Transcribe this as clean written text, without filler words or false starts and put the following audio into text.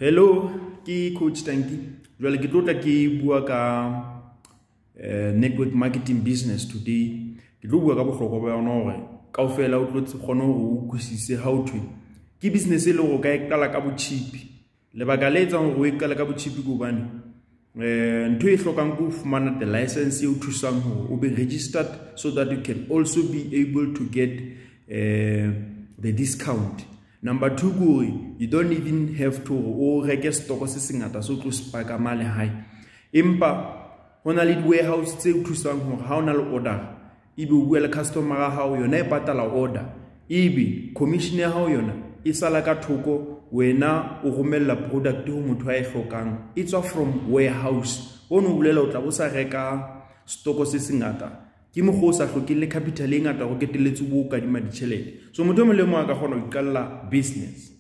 Hello, ke Coach Tanki. Jwale ke tlo tla ke bua ka network marketing business today. Ke tlo bua ka bohlokwa ba yona hore kaofela o tlo kgone hore o utlwisise how to. Ke business e leng hore o ka e qala ka bochipi. Lebaka le etsang hore o e qale ka bochipi ke hobane ntho e hlokang ke ho fumana the license e o thusang hore o be registered so that you can also be able to get the discount. Number 2 ke hore you don't even have to o reke stock se sengata se o tlo se paka male hae. Empa ho na le di-warehouse tse o thusang hore ha o na le order, ebe o bua le customer ya hao, yona e patala order, ebe commission ya hao yona e sala ka thoko, wena o romella product ho motho a e hlokang, e tswa from warehouse. Hono bolela o tla bo sa reka stock se sengata, ke mokgwa o sa hlokeng le capital e ngata ho ketelletse bo kadima ditjhelete. So motho e mong le mong a ka kgona ho iqalla business.